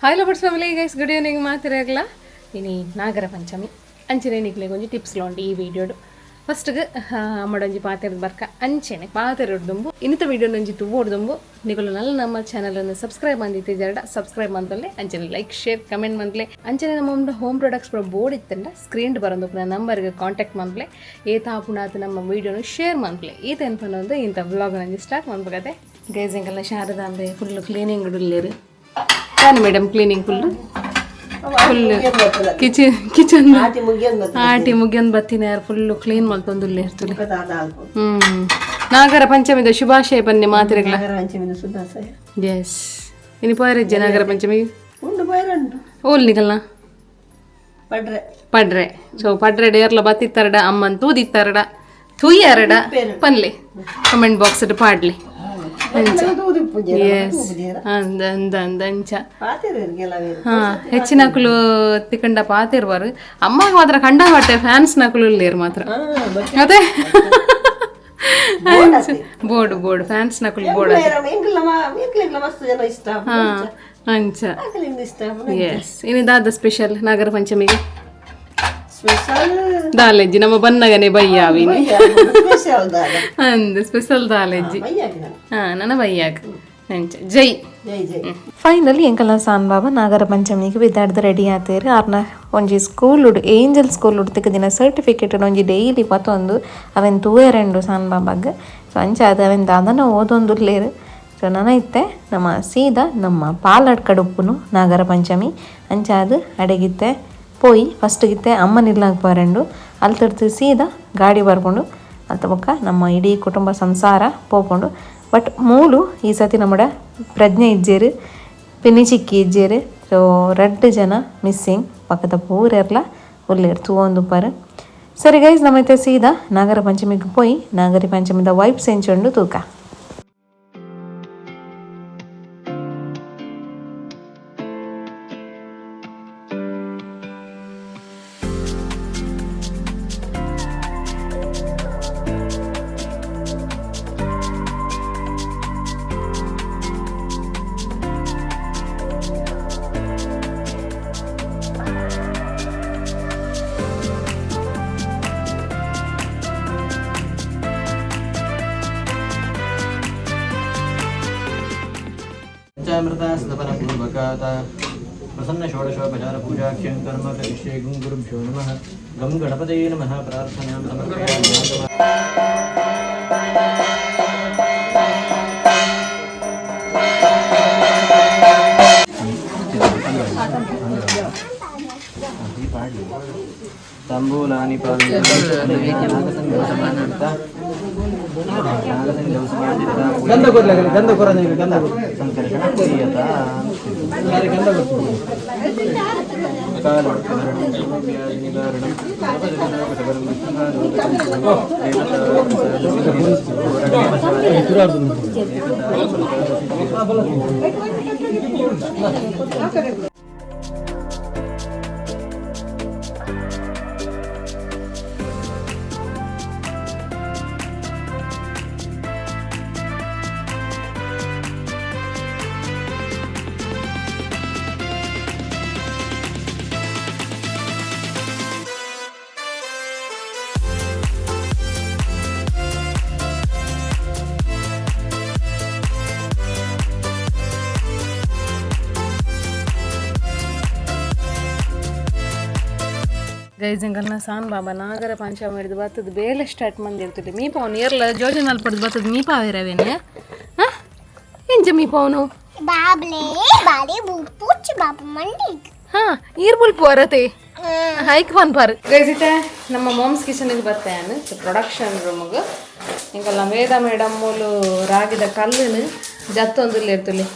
Hi lovers family guys, good evening ಮಾತಿರಾಗಲ. ಇನಿ ನಾಗರ ಪಂಚಮಿ ಅಂಚನೆ ನಿಕ್ಲೆಗ್ ಒಂಜಿ ಟಿಪ್ಸ್ ಲೋಂಡು ಈ ವಿಡಿಯೋಡು. ಫಸ್ಟ್ಗೆ ಅಮ್ಮಡೊಂಜಿ ಪಾತೆರದ ಬರ್ಕ ಅಂಚೆನೆ ಪಾತೆರೊಡ್ದುಂಬು ಇನ್ನಿತ ವಿಡಿಯೋನೊಂಜಿ ತೂವೊಡ್ದುಂಬು ನಿಕುಲು ನಲ್ಲ ನಮ್ಮ ಚಾನಲ್ ಸಬ್ಸ್ಕ್ರೈಬ್ ಮಂದಿತ್ತಿಜರಡ ಸಬ್ಸ್ಕ್ರೈಬ್ ಮಂತೊಲ್ಲೆ, ಅಂಚನೆ ಲೈಕ್ ಶೇರ್ ಕಮೆಂಟ್ ಮಂತ್ಲೆ. ಅಂಚನೆ ನಮ್ಮ ಹೋಮ್ ಪ್ರಾಡಕ್ಟ್ಸ್ ಪೂರ ಬೋರ್ಡ್ ಇತ್ತಂಡ ಸ್ಕ್ರೀನ್ ಬರೋದು ನಂಬರ್ಗೆ ಕಾಂಟ್ಯಾಕ್ಟ್ ಮನ್ಪ್ಲೆ. ಏತಾಪುಣಾತ್ ನಮ್ಮ ವಿಡಿಯೋನು ಶೇರ್ ಮನ್ಪ್ಲೆ. ಈತ ಪನ್ನೊಂದು ಇಂಥ ವ್ಲಾಗ್ ನಂಜಿ ಸ್ಟಾರ್ಟ್ ಮನ್ಪಗತೆ. ಗೈಸ್, ಎಂಕಲ್ನ ಶಾರದಾಂಬೆ ಫುಲ್ ಕ್ಲೀನಿಂಗ್ ಉಲ್ಲೇರು ತಾನೆ madam? Cleaning full full kitchen kitchen. ಆಟಿ ಮುಗಿಯೊಂದು. ಆಟಿ ಮುಗಿಯೊಂದು ಬತ್ತಿನ ಯಾರು ಫುಲ್ ಕ್ಲೀನ್ ಮಲ್ತೊಂದುಲ್ಲೆ ಇರ್ತದೆ. ನಾಗರ ಪಂಚಮಿದ ಶುಭಾಶಯ ಬನ್ನಿ ಮಾತಿರಗ್ಲ. ನಾಗರ ಪಂಚಮಿದ ಶುಭಾಶಯ. ಎಸ್, ಇನಿ ಪೋಯರೆಜ್ಜೆ ನಾಗರ ಪಂಚಮಿ? ಉಂಡು ಬೈರಂಡು. ಓಲ್ ನಿಕಲ್ನ? ಪಡ್ರೆ. ಪಡ್ರೆ. ಸೊ ಪಡ್ರೆ ಡೇರ್ಲ ಬತ್ತಿತ್ತಾರಡ, ಅಮ್ಮನ್ ತೂದಿತ್ತಾರಡ, ತೂಯಾರಡ ಪನ್ಲೆ, ಕಮೆಂಟ್ ಬಾಕ್ಸ್ ಪಾಡ್ಲಿ. ಎಸ್, ಅಂದ ಅಂದ ಅಂದ ಅಂಚ. ಹಾ, ಹೆಚ್ಚಿನಕುಲು ತಿಕಂಡ ಪಾತಿರ್ವಾರು. ಅಮ್ಮಗ ಮಾತ್ರ ಕಂಡ ಹೊಟ್ಟೆ ಫ್ಯಾನ್ಸ್ ನಕುಲು ಇಲ್ಲೇರು ಮಾತ್ರ. ಅದೇ ಬೋರ್ಡ್ ಬೋರ್ಡ್ ಫ್ಯಾನ್ಸ್ ನಕುಲು ಬೋರ್ಡ್. ಮಸ್ತ್ ಜನ ಇಷ್ಟ. ಹಾ, ಅಂಚ. ಇಷ್ಟ. ಎಸ್, ಇನ್ನು ದಾದ ಸ್ಪೆಷಲ್ ನಾಗರ ಪಂಚಮಿಗೆ? ಸ್ಪೆಷಲ್. ದಾಲೆಜ್ಜಿ ನಮ್ಮ ಬನ್ನಗನೆ ಬಯ್ಯಾವಿನಿ. ಸ್ಪೆಷಲ್ ದಾದ? ಅಂದ್, ಸ್ಪೆಷಲ್ ದಾಲೆಜ್ಜಿ. ಹಾ, ನನ್ನ ಬಯ್ಯಾಗ ಅಂಚ. ಜೈ. ಜೈ ಜೈ. ಫೈನಲಿ ಎಂಕಲ್ನ ಸಾನ್ ಬಾಬಾ ನಾಗರ ಪಂಚಮಿಗೆ ವಿದ್ಯಾರ್ಥಿ ರೆಡಿ ಆತೇರು. ಆರ್ನ ಒಂಜಿ ಸ್ಕೂಲ್ ಏಂಜಲ್ ಸ್ಕೂಲ್ ದಿನ ಸರ್ಟಿಫಿಕೇಟ್ ಒಂಜಿ ಡೈಲಿ ಪತ್ತೊಂದು ಅವೆನ್ ತೂಯರೆಂಡು ಸಾನ್ ಬಾಬಾಗ್. ಸೊ ಅಂಚ ಅದು ಅವೆನ್ ದಾದನ ಓದೊಂದುಲ್ಲೇರು. ಸೊ ನನ ಇತ್ತೆ ನಮ್ಮ ಸೀದಾ ನಮ್ಮ ಪಾಲಡ್ಕಡುಪ್ಪುನು ನಾಗರ ಪಂಚಮಿ. ಅಂಚ ಅದು ಅಡೆಗಿತ್ತೆ ಪೋಯಿ ಫಸ್ಟ್ಗಿತ್ತೆ ಅಮ್ಮನಿಲ್ಲಾಗ ಪೋರೆಂಡು. ಅಲ್ತಡ್ದು ಸೀದಾ ಗಾಡಿ ಬರ್ಕೊಂಡು ಅಲ್ತ ಬೊಕ್ಕ ನಮ್ಮ ಇಡೀ ಕುಟುಂಬ ಸಂಸಾರ ಪೋಪುಂಡು. ಬಟ್ ಮೂಲು ಈ ಸತಿ ನಮ್ಮಡ ಪ್ರಜ್ಞೆ ಇಜ್ಜೇರು, ಪಿನ್ನಿ ಚಿಕ್ಕಿ ಇಜ್ಜೇರು. ಸೊ ರಡ್ಡು ಜನ ಮಿಸ್ಸಿಂಗ್, ಪಕ್ಕದ ಪೂರೆರ್ಲ ಉಲ್ಲೇರು, ತೂವೊಂದುಪ್ಪರು. ಸರಿ ಗೈಸ್, ನಮ್ಮೈತೆ ಸೀದಾ ನಾಗರ ಪಂಚಮಿಗೆ ಪೋಯಿ ನಾಗರ ಪಂಚಮಿದ ವೈಬ್ಸ್ ಎಂಚುಂಡು ತೂಕ. पञ्चामृतास्तपनपूर्वकात प्रसन्न षोडशोपचार पूजाख्यं कर्म करिष्ये. गुं गुरुभ्यो नमः, गं गणपतये नमः. प्रार्थनां समर्पयामि. ताम्बूलानि ಗಂಧ ಕೊಡ್ಲಿ, ಗಂಧ ಕೊರ, ಗಂಧ. ಸಂಕರ್ಷಣ. ಗೈಸ್, ಎಂಕಲ್ನ ಸಾನ್ ಬಾಬಾ ನಾಗರ ಪಂಚಮಿ ಹಿಡಿದು ಬತ್ತದ ಬೇಲೆ ಸ್ಟಾರ್ಟ್ ಮಂದಿರ್ತದೆ. ಮೀ ಪವನ್ ಏರ್ಲ ಜೋಜನ್ ಮಲ್ಪಡ್ದು ಬತ್ತದ ಮೀ ಪಾವೇರವೇನೆ. ಹಾಂ, ಎಂಚ ಮೀ ಪವನು? ಬಾಬ್ಲೆ ಬಾಲೆ ಬೂಪುಚ್ ಬಾಬು ಮಂಡಿ. ಹಾಂ, ಈರ್ ಬುಲ್ಪು ಅರತೆ ಹೈಕ್ ಪನ್ಪಾರ್. ಗೈಸ್, ಇತ್ತೆ ನಮ್ಮ ಮಾಮ್ಸ್ ಕಿಚನ್ಗೆ ಬತ್ತೇನು, ಪ್ರೊಡಕ್ಷನ್ ರೂಮ್ಗೆ. ಎಂಕಲ್ನ ವೇದ ಮೇಡಮ್ ಮೂಲು ರಾಗಿದ ಕಲ್ಲುನು ಜತ್ತೊಂದುಲ್ಲ ಇರ್ತುಲಿ.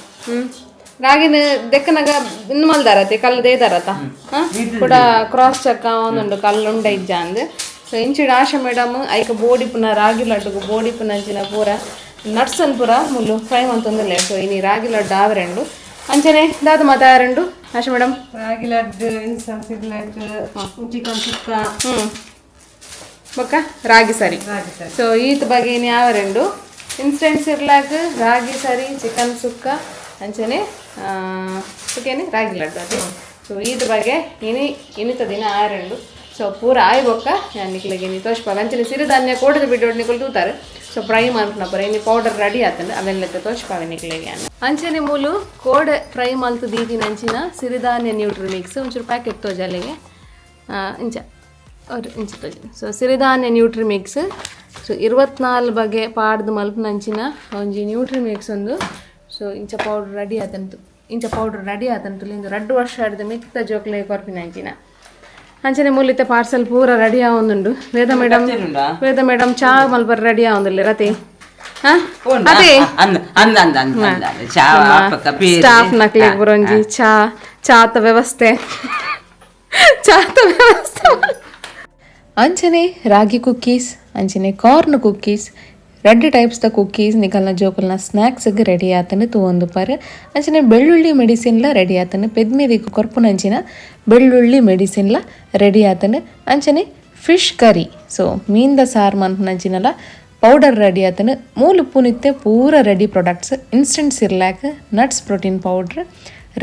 ರಾಗಿನ ದೆಕ್ಕನಾಗ ಇನ್ನು ಮಲ್ದಾರತೆ ಕಲ್ಲು ದೇದಾರತ ಕೂಡ ಕ್ರಾಸ್ ಚೆಕ್ ಒಂದುಂಡು, ಕಲ್ಲು ಉಂಡ ಇಜ್ಜ ಅಂದ್. ಸೊ ಇಂಚಿಡ ಆಶಾ ಮೇಡಮ್ ಐಕ ಬೋಡಿಪುನ ರಾಗಿ ಲಡ್ಡುಗು ಬೋಡಿಪುನ ಅಂಚಿನ ಪೂರ ನಟ್ಸನ್ ಪೂರ ಮುಲ್ಲು ಫ್ರೈ ಮಂತೊಂದುಲ್ಲೆ. ಸೊ ಇನಿ ರಾಗಿ ಲಡ್ಡು ಆವರೆಂಡು. ಅಂಚನೆ ದಾದ ಮಾತಾರಂಡು ಆಶಾ ಮೇಡಮ್? ರಾಗಿ ಲಡ್ಡು, ಇನ್ಸನ್ ಸಿಗ್ಲೆಟ್, ಚಿಕನ್ ಸುಕ್ಕ. ಬೊಕ್ಕ ರಾಗಿ ಸರಿ. ರಾಗಿ ಸರಿ. ಸೊ ಈತ್ ಬಗೆ ಇನಿ ಆವರೆಂಡು: ಇನ್ಸ್ಟೆಂಟ್ ಸಿರ್ಲಾಕ್, ರಾಗಿ ಸರಿ, ಚಿಕನ್ ಸುಕ್ಕ. ಅಂಚನೆ ಓಕೆನೆ ರಾಗಿ ಲಡ್ಡು ಅದೇ. ಸೊ ಈದ ಬಗ್ಗೆ ಇನಿ ಇನ್ನಿತ ದಿನ ಆರೆಂಡು. ಸೊ ಪೂರ ಆಯ್ ಬೊಕ್ಕ ಯಾನ್ ನಿಕ್ಲೆಗ್ ಇನಿ ತೋಜ್ಪಾವೆ. ಅಂಚನೆ ಸಿರಿಧಾನ್ಯ ಕೋಡದ ಬಿಡ್ಡೋಡು ನಿಕುಲು ತೂತಾರೆ. ಸೊ ಫ್ರೈ ಮಲ್ಪುನ ಪೂರ ಇನಿ ಪೌಡರ್ ರೆಡಿ ಆತಂಡು ಅವೆನ್ ಲೆಕ್ಕ ತೋಜ್ಪಾವೆ ನಿಕ್ಲೆಗ್ ಯಾನ್. ಅಂಚನೆ ಮೂಲು ಕೋಡೆ ಫ್ರೈ ಮಲ್ತು ದೀದಿನ ಅಂಚಿನ ಸಿರಿಧಾನ್ಯ ನ್ಯೂಟ್ರಿ ಮಿಕ್ಸ್ ಒಂಚೂರು ಪ್ಯಾಕೆಟ್ ತೋಜಾಲೆಗೆ ಇಂಚ ಅವ್ರು ಇಂಚ ತೋಜ. ಸೊ ಸಿರಿಧಾನ್ಯ ನ್ಯೂಟ್ರಿ ಮಿಕ್ಸ್ ಸೊ 24 ಬಗೆ ಪಾಡ್ದು ಮಲ್ಪುನಂಚಿನ ಒಂಜಿ ನ್ಯೂಟ್ರಿ ಮಿಕ್ಸ್ ಒಂದು. ಸೊ ಇಂಚ ಪೌಡರ್ ರೆಡಿ ಆತಂತು, ಇಂಚ ಪೌಡರ್ ರೆಡಿ ಆತಂತು ಇಂದು 2 ವರ್ಷ ಆಡ್ದು ಮಿಕ್ತ ಜೋಕ್ಲೆ ಕೊರ್ಪಿನ ಅಂಚಿನ. ಅಂಚನೆ ಮೂಲಿತ ಪಾರ್ಸಲ್ ಪೂರ ರೆಡಿ ಆವೊಂದುಂಡು. ವೇದ ಮೇಡಮ್, ವೇದ ಮೇಡಮ್ ಚಾ ಮಲ್ಪರ್ ರೆಡಿ ಆವೊಂದುಲ್ಲೆ ರತಿ. ಅದೇ ಸ್ಟಾಫ್ ನಕ್ಲೆಗ್ ಬರೊಂಜಿ ಚಾ ಚಾತ ವ್ಯವಸ್ಥೆ, ಚಾತ ವ್ಯವಸ್ಥೆ. ಅಂಚನೆ ರಾಗಿ ಕುಕ್ಕೀಸ್, ಅಂಚನೆ ಕಾರ್ನ್ ಕುಕ್ಕೀಸ್, 2 ಟೈಪ್ಸ್ ದ ಕುಕ್ಕೀಸ್ ನಿಕಲ್ನ ಜೋಕುಲ್ನ ಸ್ನ್ಯಾಕ್ಸ್ಗೆ ರೆಡಿ ಆತನು ತೂವೊಂದು ಪಾರ್. ಅಂಚನೆ ಬೆಳ್ಳುಳ್ಳಿ ಮೆಡಿಸಿನ್ಲ ರೆಡಿ ಆತನು, ಪೆದ್ಮೆದಿಗ್ ಕೊರ್ಪುನಂಚಿನ ಬೆಳ್ಳುಳ್ಳಿ ಮೆಡಿಸಿನ್ಲ ರೆಡಿ ಆತನು. ಅಂಚನೆ ಫಿಶ್ ಕರಿ ಸೊ ಮೀನ್ದ ಸಾರ್ ಮನ್ಪುನಂಚಿನಲ ಪೌಡರ್ ರೆಡಿ ಆತನು. ಮೂಲು ಪುನಿತ್ತೆ ಪೂರ ready products, instant Cerelac, nuts protein powder,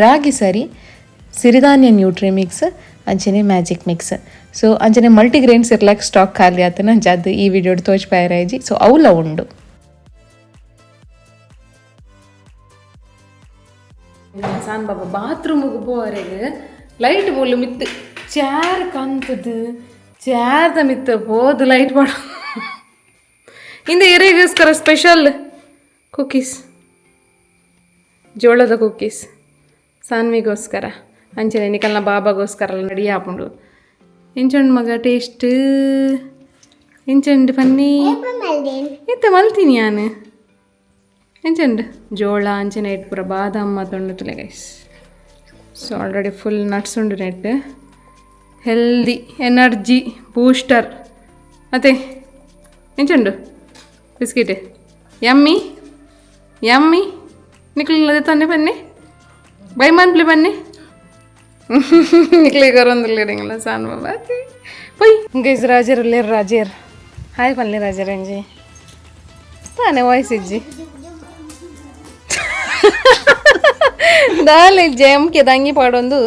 ರಾಗಿ ಸರಿ, ಸಿರಿಧಾನ್ಯ ನ್ಯೂಟ್ರಿ ಮಿಕ್ಸ್, ಅಂಚನೆ ಮ್ಯಾಜಿಕ್ ಮಿಕ್ಸ್. ಸೊ ಅಂಚನೆ ಮಲ್ಟಿಗ್ರೇನ್ ಸಿರ್ಲಾಕ್ ಸ್ಟಾಕ್ ಖಾಲಿ ಆತನ ಅಂಚಾದ್ ಈ ವಿಡಿಯೋಡ್ ತೋಜ್ಪಾಯರಾಯ್ಜಿ. ಸೊ ಅವಲ ಉಂಡು. ಸಾನ್ ಬಾಬಾ ಬಾತ್ರೂಮಿಗೆ ಪೋವರೆಗೆ ಲೈಟ್ ಬೋಲು ಮಿತ್ತು ಚಾರ್ ಕಂತದು ಚಾರ್ದ ಮಿತ್ತು ಪೋದು ಲೈಟ್ ಮಾಡು. ಇಂದ ಎರೆಗೋಸ್ಕರ ಸ್ಪೆಷಲ್ ಕುಕ್ಕೀಸ್, ಜೋಳದ ಕುಕ್ಕೀಸ್ ಸಾನ್ವಿಗೋಸ್ಕರ, ಅಂಚನೆ ನಿಕಲ್ನ ಬಾಬಾಗೋಸ್ಕರ ರೆಡಿ ಆಪುಂಡು. ಇಂಚಂಡು ಮಗ ಟೇಸ್ಟ್ ಇಂಚಂಡು ಪನ್ನಿ ಇತ್ತ ಮಲ್ತೀನಿ ಯಾನು. ಎಂಚಂಡು ಜೋಳ ಅಂಚನೆ it ಪೂರ ಬಾದಾಮ್ ಮಾತುಂಡು ತುಲೆ guys. So already full nuts ಉಂಡು net, healthy energy booster. ಅದೇ ಎಂಚುಂಡು ಬಿಸ್ಕೆಟ್ ಯಮ್ಮಿ ಯಮ್ಮಿ. ನಿಕ್ಲು ತಾನೆ ಬನ್ನಿ ಬೈ ಮನ್ಪ್ಲಿ ಬನ್ನಿ ನಿಕ್ಲೆ ಕೊರೊಂದುಲ್ಲೆರಿಂಗಲ ಸಾನ್ ಬಾಬಾ ಪೊಯ್ ಗೈಸ್. ರಾಜರ್ ಉಲ್ಲೇರ್ ರಾಜೇರ್ ಹಾಯ್ ಪನ್ಲೆ ರಾಜರ್ ಅಂಜಿ ತಾನೆ ವಾಯ್ಸ್ ಇಜ್ಜಿ ದಾಲೆ ಇಜ್ಜೆ ಎಮ್ಕೆ ದಂಗಿ ಪಾಡೊಂದು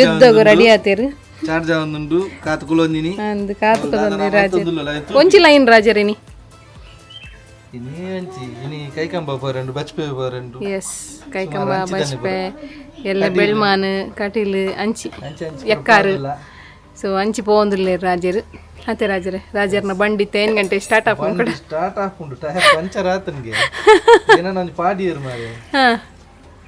ಯುದ್ಧಗು ರೆಡಿ ಆತೇರು. ಚಾರ್ಜ್ ಆವೊಂದುಂಡು ಕಾತ್ ಕುಲೊಂದಿನಿ ಅಂದ್ ಕಾತ್ ಕುಲೊಂದಿ ರಾಜೇರ್ ಒಂಜಿ ಲೈನ್ ರಾಜೇರಿನಿ ಇನಿ ಅಂಚಿ ಇನಿ ಕೈಕಂಬ ಪೋರೆಂಡು ಬಚ್ಪೆ ಪೋರೆಂಡು. ಎಸ್ ಕೈಕಂಬ ಬಚ್ಪೆ ಎಲ್ಲ ಬೆಳ್ಮಾನ್ ಕಟೀಲ್ ಅಂಚಿ ಎಕ್ಕಾರು. ಸೊ ಅಂಚಿ ಪೋವೊಂದುಲ್ಲೆರ್ ರಾಜೇರ್. ಅತ್ತೆ ರಾಜರೇ ರಾಜರ್ನ ಬಂಡಿ 10 ಗಂಟೆ ಸ್ಟಾರ್ಟ್ ಆಪುಂಡು. ಸ್ಟಾರ್ಟ್ ಆಪುಂಡು ಟೈರ್ ಪಂಚರ್ ಆತನ್ಗೆ ಏನನ ಒಂಜಿ ಪಾಡಿಯೆರ್ ಮಾರೆ.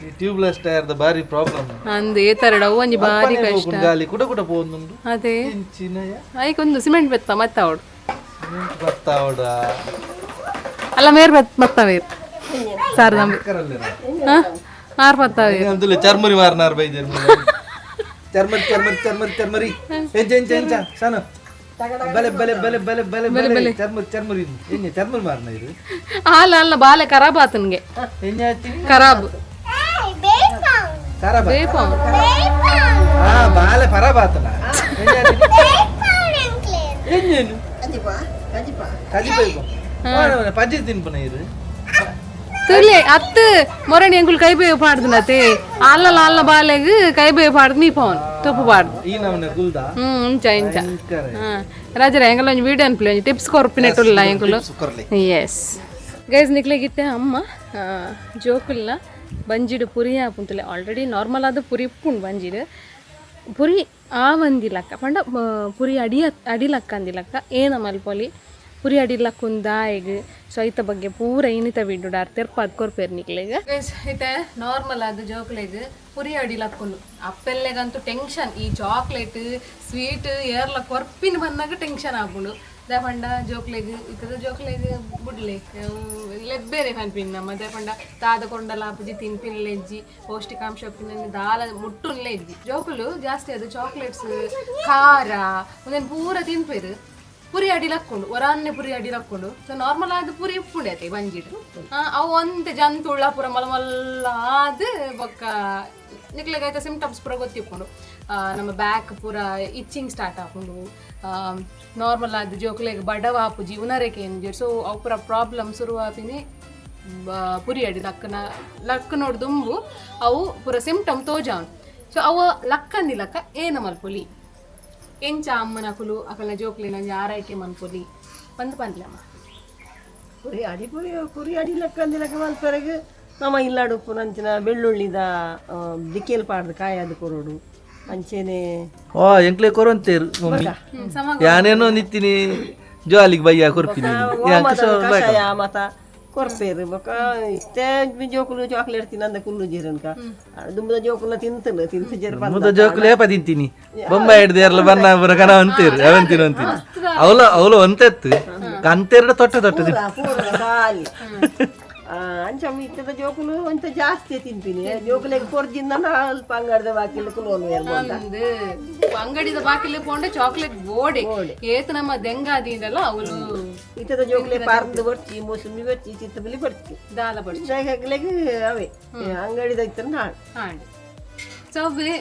ಈ ಟ್ಯೂಬ್ಲೆಸ್ ಟೈರ್ ದ ಬಾರಿ ಪ್ರಾಬ್ಲಮ್ ಅಂದ್ ಏತರಡ ಅವು ಒಂಜಿ ಬಾರಿ ಕಷ್ಟ. ಗಾಲಿ ಕುಡ ಕುಡ ಪೋವೊಂದುಂಡು. ಅದೇ ಇಂಚಿನಯ ಐಕ್ ಒಂದು ಸಿಮೆಂಟ್ ಬೆತ್ತ ಮತ್ತ ಅವಡು ಸಿಮೆಂಟ್ ಬತ್ತಾವಡ ಅಲ್ಲ ಮೇರ್ ಬತ್ತವೇರ್ ಸಾರ್ ನಂಬಿ ಆರ್ ಬತ್ತವೇರ್ ಅಂತುಲೆ ಚರ್ಮರಿ ಮಾರ್ನಾರ್ ಬೈದೆರ್ ಚರ್ಮರಿ ಚರ್ಮರಿ ಚರ್ಮರಿ ಚರ್ಮರಿ ಎಂಚ ಎಂಚ ಎಂಚ ಸಾನ ಬಲೆ ಬಲೆ ಬಲೆ ಬಲೆ ಬಲೆ ಬಲೆ ಚರ್ಮರಿ ಚರ್ಮರಿ ಎಂಜ ಚರ್ಮರಿ ಮಾರ್ನ ಇದು ಅಲ್ಲ ಅಲ್ಲ ಬಾಲೆ ಖರಾಬ್ ಆತನ್ಗೆ ಎಂಜ ಆತಿ ಖರಾಬ್ ಖರಾಬ್ ಬೇಪಾವ್ ಆ ಬಾಲೆ ಖರಾಬ್ ಆತನ ಎಂಜ ಆತಿ ಎಂಜೇನು ಕಜಿಪ ಪಜ್ಜಿ ತಿನ್ಪನ ಇದು ತುಲೆ ಅತ್ತು ಮೊರಣಿ ಎಂಕುಲು ಕೈ ಬೇವು ಪಾಡ್ದನತೆ ಅಲ್ಲ ಅಲ್ಲ ಬಾಲೆಗ್ ಕೈ ಬೇವು ಪಾಡ್ದು ನೀ ಪವನ್ ತೊಪ್ಪು ಪಾಡ್ದು ಈ ನಮನೆ ಗುಲ್ದ ಇಂಚ ಇಂಚ ರಾಜರ ಎಂಕಲ್ ಒಂಜಿ ವಿಡಿಯೋ ಅನ್ಪುಲೆ ಒಂಜಿ ಟಿಪ್ಸ್ ಕೊರ್ಪಿನೆಟ್ಟುಲ್ಲ ಎಂಕುಲು. ಎಸ್ ಗೈಸ್ ನಿಕ್ಲೆಗಿತ್ತೆ ಅಮ್ಮ ಜೋಕುಲ್ನ ಬಂಜಿಡು ಪುರಿ ಆಪುಂತುಲೆ. ಆಲ್ರೆಡಿ ನಾರ್ಮಲ್ ಆದ ಪುರಿ ಉಪ್ಪುಂಡು ಬಂಜಿಡು ಪುರಿ ಆವಂದಿಲಕ್ಕ ಪಂಡ ಪುರಿ ಅಡಿ ಅಡಿಲಕ್ಕ ಅಂದಿಲಕ್ಕ ಏನ ಮಲ್ಪೊಲಿ ಪುರಿ ಅಡಿಲಕ್ಕ ದಾಯಗ್. ಸೊ ಐತ ಬಗ್ಗೆ ಪೂರ ಇನ್ನಿತ ವಿಡಿಯೋ ತೆರ್ಪಾದ್ ಕೊರ್ಪೇರ್ ನಿಕ್ಲೆಗ್. ಗೈಸ್ ಐತೆ ನಾರ್ಮಲ್ ಆದ ಜೋಕ್ಲೆಗ್ ಪುರಿ ಅಡಿಲಕ್ಕುಂಡು ಅಪ್ಪೆಲ್ಲೆಗಂತೂ ಟೆನ್ಷನ್ ಈ ಚಾಕ್ಲೇಟ್ ಸ್ವೀಟ್ ಏರ್ಲ ಕೊರ್ಪಿನ ಬಂದಾಗ ಟೆನ್ಷನ್ ಆಪುಂಡು. ದಾಪಂಡ ಜೋಕ್ಲೆಗ್ ಇತ್ತದ ಜೋಕ್ಲೆಗ್ ಬುಡ್ಲೆ ಲೆಬ್ಬೇರೆ ಪನ್ಪಿನ ನಮ್ಮ ದಾಪಂಡ ತಾದ ಕೊಂಡಲ ಆಪುಜಿ ತಿನ್ಪಿನ್ಲೆ ಇಜ್ಜಿ ಪೌಷ್ಟಿಕಾಂಶ ಪಿನ್ನ ದಾಲ ಮುಟ್ಟುನ್ಲೆ ಇಜ್ಜಿ. ಜೋಕುಲು ಜಾಸ್ತಿ ಅದು ಚಾಕ್ಲೇಟ್ಸ್ ಖಾರ ಒಂದೇನು ಪೂರ ತಿನ್ಪೇರು ಪುರಿ ಅಡಿಲಕ್ಕೊಂಡು ಒರಾನ್ನೆ ಪುರಿ ಅಡಿಲಕ್ಕೊಂಡು. ಸೊ ನಾರ್ಮಲ್ ಆದ ಪುರಿ ಉಪ್ಪುಂಡೆ ಆತೆ ಬಂಜಿಡು ಅವು ಒಂತೆ ಜಂತುಳ್ಳ ಪೂರ ಮಲ್ಲ ಮಲ್ಲ ಆದ್ ಬೊಕ್ಕ ನಿಕ್ಲೆಗ್ ಸಿಂಪ್ಟಮ್ಸ್ ಪೂರ ಗೊತ್ತಿಪ್ಪುಂಡು. ನಮ್ಮ ಬ್ಯಾಕ್ ಪೂರ ಇಚ್ಚಿಂಗ್ ಸ್ಟಾರ್ಟ್ ಆಪುಂಡು. ನಾರ್ಮಲ್ ಆದ್ ಜೋಕ್ಲೆಗ್ ಬಡವ ಆಪುಜಿ ಉನರೆಕೆ ಸೊ ಅವು ಪೂರ ಪ್ರಾಬ್ಲಮ್ ಶುರು ಆಪಿನಿ ಪುರಿಯಡಿ ಲಕ್ಕನ ಲಕ್ಕನೋಡು ದುಂಬು ಅವು ಪೂರ ಸಿಂಪ್ಟಮ್ ತೋಜಾವನ್. ಸೊ ಅವು ಲಕ್ಕಂದಿಲಕ್ಕ ಏನ ಮಲ್ಪೊಲಿ ಎಂಚ ಅಮ್ಮನ ಅಕುಲು ಅಕಲ್ನ ಜೋಕ್ಲಿನ ಒಂಜಿ ಆರೈಕೆ ಮನ್ಪೊಲಿ ಪಂದ್ ಪನ್ಲಮ್ಮ. ಪುರಿ ಅಡಿ ಪುರಿ ಪುರಿ ಅಡಿ ಲಕ್ಕಂದಿಲಕ್ಕ ಮಲ್ಪೆರೆಗ್ ನಮ್ಮ ಇಲ್ಲಾಡು ಉಪ್ಪುನಂಚಿನ ಬೆಳ್ಳುಳ್ಳಿದ ದಿಕ್ಕೇಲ್ ಪಾಡ್ದು ಕಾಯದು ಕೊರೊಡು ಅಂಚೆನೆ. ಓ ಎಂಕ್ಲೆ ಕೊರೊಂತೇರು ಮಮ್ಮಿ ಯಾನೇನೋ ನಿತ್ತಿನಿ ಜೋಲಿಗೆ ಬಯ್ಯ ಕೊರ್ಪಿನಿ. ಕಷಾಯ ಮತ ಕೊರ್ಪೇರು ಬೊಕ ಇತ್ತೆ ಜೋಕುಲು ಚಾಕ್ಲೇಟ್ ತಿನ್ನಂದ ಕುಲ್ಲು ಜೀರನ್ಕ ದುಂಬದ ಜೋಕುಲ ತಿಂತನು ತಿಂತು ಜೇರ್. ದುಂಬದ ಜೋಕುಲು ಏಪ ತಿಂತೀನಿ ಬೊಂಬೈ ಹಿಡ್ದು ಎರಲ ಬನ್ನ ಪೂರ ಕನ ಅಂತೀರು ಅವನ್ ತಿನ್ನು ಅಂತೀನಿ ಅವಳು ಅವಳು ಒಂತೆತ್ತು ಕಂತೆರಡ ತೊಟ್ಟ ತೊಟ್ಟ ತಿನ್ ಪೂರ ಖಾಲಿ. ಅಂಚ ಇತ್ತದ ಜೋಕುಲು ಒಂತ ಜಾಸ್ತಿ ತಿಂತೀನಿ ಜೋಕುಲೆಗ್ ಕೊರ್ಜಿಂದ ಅಲ್ಪ ಅಂಗಡಿದ ಬಾಕಿಲ್ ಕುಲೋನು. ಅಂದ್ ಅಂಗಡಿದ ಬಾಕಿಲ್ ಪೋಂಡ ಚಾಕ್ಲೇಟ್ ಬೋಡೆ ಏತ್ ನಮ್ಮ ದೆಂಗಾದೀಂದಲ್ಲ ಅವಳು. ಇತ್ತದ ಜೋಕುಲೆ ಪಾರ್ದು ಬರ್ಚಿ ಮೋಸಂಬಿ ಬರ್ಚಿ ಚಿತ್ತಬಲಿ ಬರ್ಚಿ ದಾಲ ಬಡ್ಚಿ ಹೆಗ್ಲೆಗ್ ಅವೇ ಅಂಗಡಿದ ಇತ್ತ ಹಾಳು. ಹಾಂ ಸೊ ಅವೇ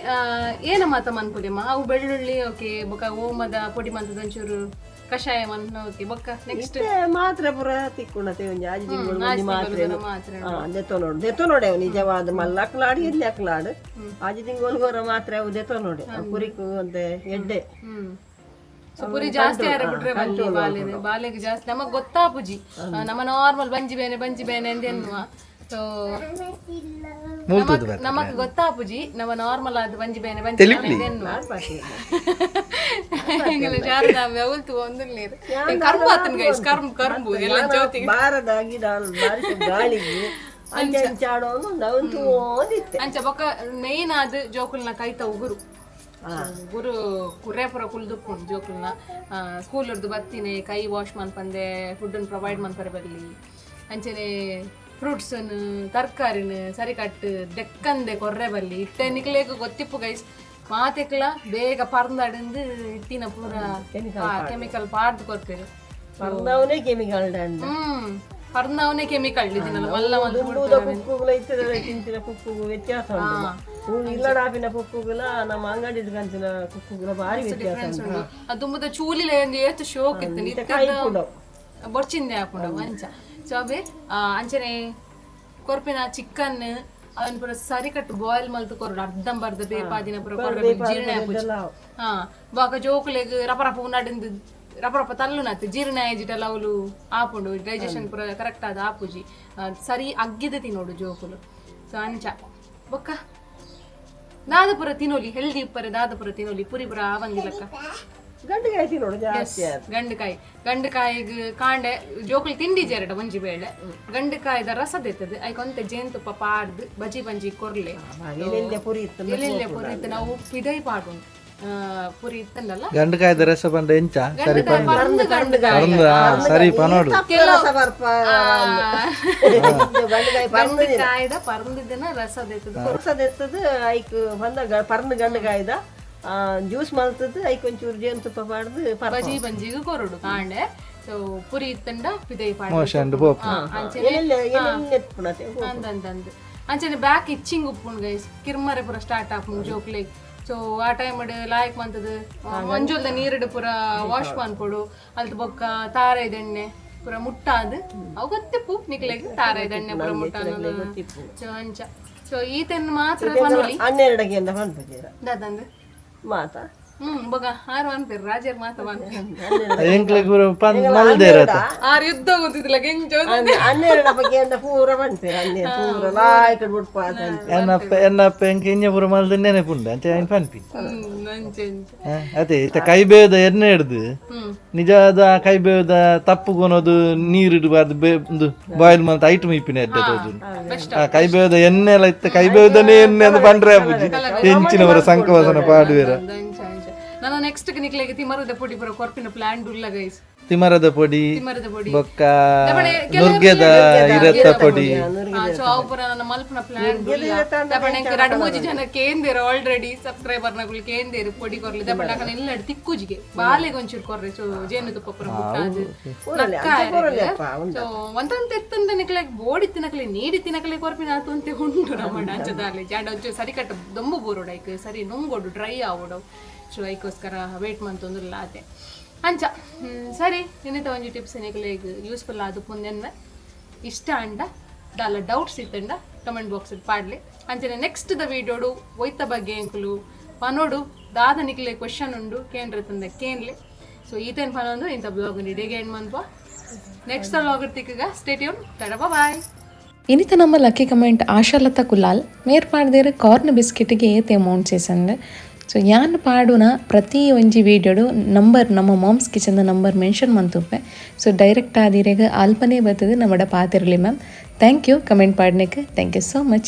ಏನ ಮಾತ ಮನ್ಪುಲಿಮ್ಮ ಅವು ಬೆಳ್ಳುಳ್ಳಿ ಓಕೆ ಬೊಕ ಓಮದ ಪೊಡಿ ಮಂತದ ಒಂಚೂರು ಕಷಾಯ ಮನ್ ಓಕೆ ಬೊಕ್ಕ ನೆಕ್ಸ್ಟ್ ಮಾತ್ರ ಪೂರ ತಿಕ್ಕೊಂಡತೆ ಒಂಜಿ ಆಜಿ ತಿಂಗಳು ಒಂಜಿ ಮಾತ್ರೆ ಮಾತ್ರೆ. ದೆತ್ತೊ ನೋಡು ದೆತ್ತೊ ನೋಡೆ ಅವು ನಿಜವಾದ ಮಲ್ಲಕ್ಲಾಡು ಎಲ್ಲಿ ಅಕ್ಲಾಡು ಆಜಿ ತಿಂಗಳು ಗೊರ ಮಾತ್ರೆ ಅವು ದೆತ್ತೊ ನೋಡೆ ಪುರಿಕು ಅಂತೆ ಎಡ್ಡೆ. ಸೊ ಪುರಿ ಜಾಸ್ತಿ ಆರ ಬಿಟ್ರೆ ಬಲ್ಲಿ ಬಾಲೆದು ಬಾಲೆಗೆ ಜಾಸ್ತಿ ನಮಗ್ ಗೊತ್ತಾಪುಜಿ ನಮ್ಮ ನಾರ್ಮಲ್ ಬಂಜಿ ಬೇನೆ ಬಂಜಿ ಬೇನೆ ಅಂತ ಎನ್ನುವ. ಸೊ ನಮಗ್ ಗೊತ್ತಾಪುಜಿ ನಮ್ಮ ನಾರ್ಮಲ್ ಆದ ಬಂಜಿ ಬೇನೆ ಬಂಜಿ ಬೇನೆ ಅಂತ ಎನ್ನುವ. ಎಂಗಲ ಶಾರದಾಂಬೆ ಅವಲ್ತು ಒಂದು ನೀರು ಕರ್ಬು ಆತನ ಗೈಸ್ ಕರ್ಬು ಕರ್ಬು ಎಲ್ಲ ಜ್ಯೋತಿಗೆ ಬಾರದ ಗಿಡ ಬಾರಿಸ ಗಾಳಿಗೆ ಅಂಚೆ ಅಂಚಾಡೋನು ಅವಂತು ಓದಿತ್ತೆ. ಅಂಚ ಬೊಕ ಮೇನ್ ಆದ್ ಜೋಕುಲ್ನ ಕೈತ ಉಗುರು ಉಗುರು ಕುರ್ರೆ ಪುರ ಕುಲ್ದುಪ್ಪುಂಡು ಜೋಕುಲ್ನ ಸ್ಕೂಲ್ ಉರ್ದು ಬತ್ತಿನಿ ಕೈ ವಾಶ್ ಮನ್ಪಂದೆ ಫುಡ್ ಪ್ರೊವೈಡ್ ಮನ್ಪರೆ ಬರ್ಲಿ ಅಂಚನೆ ಫ್ರೂಟ್ಸ್ ತರಕಾರಿನ ಸರಿ ಕಟ್ಟು ದೆಕ್ಕಂದೆ ಕೊರ್ರೆ ಬರ್ಲಿ ಇತ್ತೆ ನಿಕ್ಲೇಗ್ ಗೊತ್ತಿಪ್ಪು ಗೈಸ್ ಮಾತೆಕ್ಲ ಬೇಗ ಪರ್ಂದಡಿಂದು ಇತ್ತಿನ ಪೂರ ಕೆಮಿಕಲ್ ಪಾಡ್ದು ಕೊರ್ಪೇರು. ಪರ್ನವನೇ ಕೆಮಿಕಲ್. ಪರ್ನವನೇ ಕೆಮಿಕಲ್ ಇದನ್ನಲ್ಲ ಮಲ್ಲ ಒಂದು ದುಂಬುದ ಕುಕ್ಕುಗಳ ಇತ್ತದ ತಿಂತಿನ ಕುಕ್ಕುಗು ವ್ಯತ್ಯಾಸ ಉಂಟು. ಹೂ ಇಲ್ಲಡಾಪಿನ ಕುಕ್ಕುಗಳ ನಮ್ಮ ಅಂಗಡಿ ಕಂತಿನ ಕುಕ್ಕುಗಳ ಭಾರಿ ವ್ಯತ್ಯಾಸ ಉಂಟು. ಅದು ದುಂಬುದ ಚೂಲಿಲೆ ಒಂದು ಏತು ಶೋಕ್ ಇತ್ತು ಕಾಯಿ ಬೊರ್ಚಿಂದೆ ಹಾಕೊಂಡು ಅಂಚ. ಸೊ ಅವೇ ಅಂಚನೆ ಕೊರ್ಪಿನ ಚಿಕನ್ ಅವನ್ ಪೂರ ಸರಿ ಕಟ್ಟು ಬಾಯ್ಲ್ ಮಲ್ತು ಕೊರಡು ಅರ್ಧಂಬರ್ಧ ಬೇಪಾದಿನ ಪೂರ ಕೊರ್ರೆ ಜೀರ್ಣ ಆಪುಜಿ. ಹಾ ಬಾಕ ಜೋಕುಲೆಗ್ ರಪ ರಪ ಉನ್ನಡಿಂದು ರಪ ರಪ ತಲ್ಲುನತ್ತು ಜೀರ್ಣ ಆಯ್ಜಿಟಲ್ಲ ಅವಲು ಆಪುಂಡು ಡೈಜೆಷನ್ ಪೂರ ಕರೆಕ್ಟ್ ಆದ ಆಪುಜಿ. ಸರಿ ಅಗ್ಗಿದ ತಿನ್ನೋಡು ಜೋಕುಲು. ಸೊ ಅಂಚ ಬೊಕ್ಕ ದಾದಪುರ ತಿನ್ನೋಲಿ ಹೆಲ್ದಿ ಉಪ್ಪರೆ ದಾದಪುರ ತಿನ್ನೋಲಿ ಪುರಿ ಪುರ ಆವಂದಿಲ್ಲಕ್ಕ. ಗಂಡುಗಾಯಿ ತಿನ್ನೋಡು ಜಾಸ್ತಿ ಆದ್. ಗಂಡುಕಾಯಿ ಗಂಡುಕಾಯಿಗ್ ಕಾಂಡೆ ಜೋಕುಲು ತಿಂಡಿ ಜೇರಡ ಒಂಜಿ ಬೇಳೆ ಗಂಡುಕಾಯಿದ ರಸ ದೆತ್ತದು ಐಕೊಂತೆ ಜೇನುತುಪ್ಪ ಪಾಡ್ದು ಬಜಿ ಬಂಜಿ ಕೊರ್ಲೆ. ಎಲ್ಲೆಲ್ಲೆ ಪುರಿ ಇತ್ತು. ಎಲ್ಲೆಲ್ಲೆ ಪುರಿ ಇತ್ತು ನಾವು ಪಿದೈ ಪಾಡುಂಡು ಪುರಿ ಇತ್ತಂದಲ್ಲ. ಗಂಡುಕಾಯ್ದ ರಸ ಪಂಡ ಎಂಚ ಸರಿ ಗಂಡುಕಾಯಿ ಪರ್ಂದು ಗಂಡುಕಾಯಿ ಪಂದು ಸರಿ ಪನೋಡು ರಸ ಬರ್ಪ ಗಂಡುಗಾಯಿ ಪರ್ಂದು ಗಂಡುಕಾಯಿದ ಪರ್ಂದಿನ ರಸ ದೆತ್ತದು. ರಸ ದೆತ್ತದು ಐಕ್ ಬಂದ ಪರ್ಂದು ಗಂಡುಗಾಯ್ದ ಜ್ಯೂಸ್ ಮಲ್ತದ್ದು ಐಕ್ ಒಂಚೂರು ಜೇನುತುಪ್ಪ ಪಾಡ್ದು ಪರ್ಪ ಬಜಿ ಬಂಜಿಗೆ ಕೊರಡು ಕಾಂಡೆ. ಸೊ ಪುರಿ ಇತ್ತಂಡ ಪಿದೈ ಪಾಡು ಮೋಷಂಡು ಪೋಪ ಅಂಚನೆ ಎಲ್ಲೆಲ್ಲೆ ಎಲ್ಲೆಲ್ಲೆ ಎತ್ಪುಣತೆ. ಅಂದಂದಂದು ಅಂಚನೆ ಬ್ಯಾಕ್ ಇಚ್ಚಿಂಗ್ ಉಪ್ಪುಂಡು ಗೈಸ್ ಕಿರ್ಮರೆ ಪೂರ ಸ್ಟಾರ್ಟ್ ಆಪುಂಡು ಜೋಕ್ಲೆಗ್. ಸೊ ಆ ಟೈಮ್ ಲಾಯಕ್ ಮಂತದು ಮಂಜುಲ್ದ ನೀರುಡು ಪೂರ ವಾಶ್ ಮನ್ಪೊಡು ಅಲ್ತ ಬೊಕ್ಕ ತಾರಾಯ್ದ ಎಣ್ಣೆ ಪೂರ ಮುಟ್ಟಾದು ಅವು ಗೊತ್ತಿಪ್ಪು ನಿಕ್ಲೆಗ್ ತಾರಾಯ್ದ ಎಣ್ಣೆ ಪೂರ ಮುಟ್ಟಾದು. ಸೊ ಅಂಚ ಸೊ ಈತನ್ ಮಾತ್ರ ಪನೊಲಿ ಹನ್ನೆರಡಕ್ಕೆ ಅಂತ ಪನ್ಪುಜೀರ ದಾದಂದು ಮಾತಾ ಬೊಗ ಆರು ಅನ್ಪೇರು ರಾಜರ್ ಮಾತ ಅನ್ಪೇರು ಎಂಕ್ಲೆಗ್ ಪೂರ ಪಂದ್ ಮಲ್ದೇರತ ಆರು ಯುದ್ಧ ಗೊತ್ತಿದ್ದಿಲ್ಲ ಕೆಂಚು. ಹನ್ನೆರಡು ಬಗ್ಗೆ ಅಂತ ಪೂರ ಪನ್ಪೇರು ಹನ್ನೆರಡು ಪೂರ ಲಾಯ್ಕ್ ಬುಡ್ಪ ಅಂತ. ಎನ್ನಪ್ಪ ಎನ್ನಪ್ಪ ಎಂಕ್ ಇಂಜ ಪೂರ ಮಲ್ದು ನೆನಪುಂಡು ಅಂಚೆ ಐನ್ ಪನ್ಪಿ. ಅಂಚೆ ಅಂಚೆ ಅದೇ ಇತ್ತ ಕೈ ಬೇದ ಎಣ್ಣೆ ಹಿಡ್ದು ನಿಜವಾದ ಕೈ ಬೇದ ತಪ್ಪು ಕೊನೋದು ನೀರು ಇಡಬಾರ್ದು ಒಂದು ಬಾಯ್ಲ್ ಮಲ್ತ ಐಟಮ್ ಇಪ್ಪಿನ ಎಡ್ಡೆ ತೋಜುಂಡು. ಆ ಕೈ ಬೇದ ಎಣ್ಣೆ ಎಲ್ಲ ಇತ್ತ ಕೈ ಬೇದನೇ ಎಣ್ಣೆ ಅಂದ್ ಪಂಡ್ರೆ ಆಪುಜಿ ಎಂಚಿನವರ ಸಂಕವಾಸನ ಪಾಡುವೆರ. ಅಂಚ ಅಂಚ ನಾನು ನೆಕ್ಸ್ಟ್ ನಿಕ್ಲೆಗ್ ತಿಮರದ ಪೊಡಿ ಪೂರ ಕೊರ್ಪಿನ ಪ್ಲಾನ್ ಉಲ್ಲ ಗೈಸ್. ತಿಮರದ ಪೊಡಿ ತಿಮರದ ಪೊಡಿ ಬೊಕ್ಕ ನುರ್ಗೆದ ಇರತ್ತ ಪೊಡಿ. ಸೊ ಅವು ಪೂರ ನನ್ನ ಮಲ್ಪನ ಪ್ಲಾನ್ ದಪಣ ರಡ್ ಮೂಜಿ ಜನ ಕೇಂದೇರು ಆಲ್ರೆಡಿ ಸಬ್ಸ್ಕ್ರೈಬರ್ ನಗುಲು ಕೇಂದೇರು ಪೊಡಿ ಕೊರ್ಲಿ ದಪಣ ಅಕನ ಇಲ್ಲ ತಿಕ್ಕುಜಿಗೆ ಬಾಲೆಗೆ ಒಂಚೂರು ಕೊರ್ರೆ. ಸೊ ಜೇನುತುಪ್ಪ ಪೂರ ಮುಟ್ಟಾದು ಸೊ ಒಂತಂತ ಎತ್ತಂದ ನಿಕ್ಲೆಗ್ ಬೋಡಿ ತಿನ್ನಕಲೆ ನೀಡಿ ತಿನ್ನಕಲೆ ಕೊರ್ಪಿನ ಆತಂತೆ ಉಂಟು ನಮ್ಮ ಅಂಚದಾರ್ಲೆ ಜಾಂಡ ಒಂಚೂರು ಸರಿ ಕಟ್ಟ ದೊಂಬು ಬೋರೋಡು ಐಕ್ ಸರಿ ನುಂಗೋಡು ಡ್ರೈ ಆವೋಡು. ಸೊ ಐಕೋಸ್ಕರ ವೇಟ್ ಮಂತೊಂದುಲ್ಲ ಆತೆ ಅಂಚ. ಸರಿ ಇನ್ನಿತ ಒಂಜಿ ಟಿಪ್ಸ್ ನಿಕ್ಲೆಗ್ ಯೂಸ್ಫುಲ್ ಆದು ಪುಂದೆನ್ವೆ ಇಷ್ಟ ಅಂಡ ದಾಲ ಡೌಟ್ಸ್ ಇತ್ತಂಡ ಕಮೆಂಟ್ ಬಾಕ್ಸ್ ಪಾಡ್ಲೆ. ಅಂಚನೆ ನೆಕ್ಸ್ಟ್ ದ ವೀಡಿಯೋಡು ಒಯ್ತ ಬಗ್ಗೆ ಎಂಕುಲು ಪನೋಡು, ದಾದ ನಿಕ್ಲೆ ಕ್ವಶನ್ ಉಂಡು ಕೇಂದ್ರ ತಂದೆ ಕೇನ್ಲೆ. ಸೊ ಈತೇನು ಪನೊಂದು ಇಂಥ ಬ್ಲಾಗ್ ಇಡೀ ಎಂಡ್ ಮನ್ಪ. ನೆಕ್ಸ್ಟ್ ಬ್ಲಾಗ್ ತಿಕ್ಕಗ, ಸ್ಟೇ ಟ್ಯೂನ್, ಟಾಟಾ, ಬಾಯ್. ಇನಿತ ನಮ್ಮ ಲಕ್ಕಿ ಕಮೆಂಟ್ ಆಶಾಲತಾ ಕುಲಾಲ್ ಮೇರ್ ಪಾಡ್ದೇರು ಕಾರ್ನ್ ಬಿಸ್ಕೆಟ್ಗೆ ಏತ್ ಅಮೌಂಟ್ ಸೇಸಂದ್. ಸೊ ಯಾನ್ ಪಾಡುನ ಪ್ರತಿ ಒಂಜಿ ವೀಡಿಯೋಡು ನಂಬರ್, ನಮ್ಮ ಮಾಮ್ಸ್ ಕಿಚನ್ ನಂಬರ್ ಮೆನ್ಷನ್ ಮಂತುಪ್ಪೆ. ಸೊ ಡೈರೆಕ್ಟ್ ಆದಿರೆಗ್ ಅಲ್ಪನೇ ಬರ್ತದೆ, ನಮ್ಮಡ ಪಾತಿರಲಿ ಮ್ಯಾಮ್. Thank you comment ಪಾಡ್ನೆಕ್, thank you so much.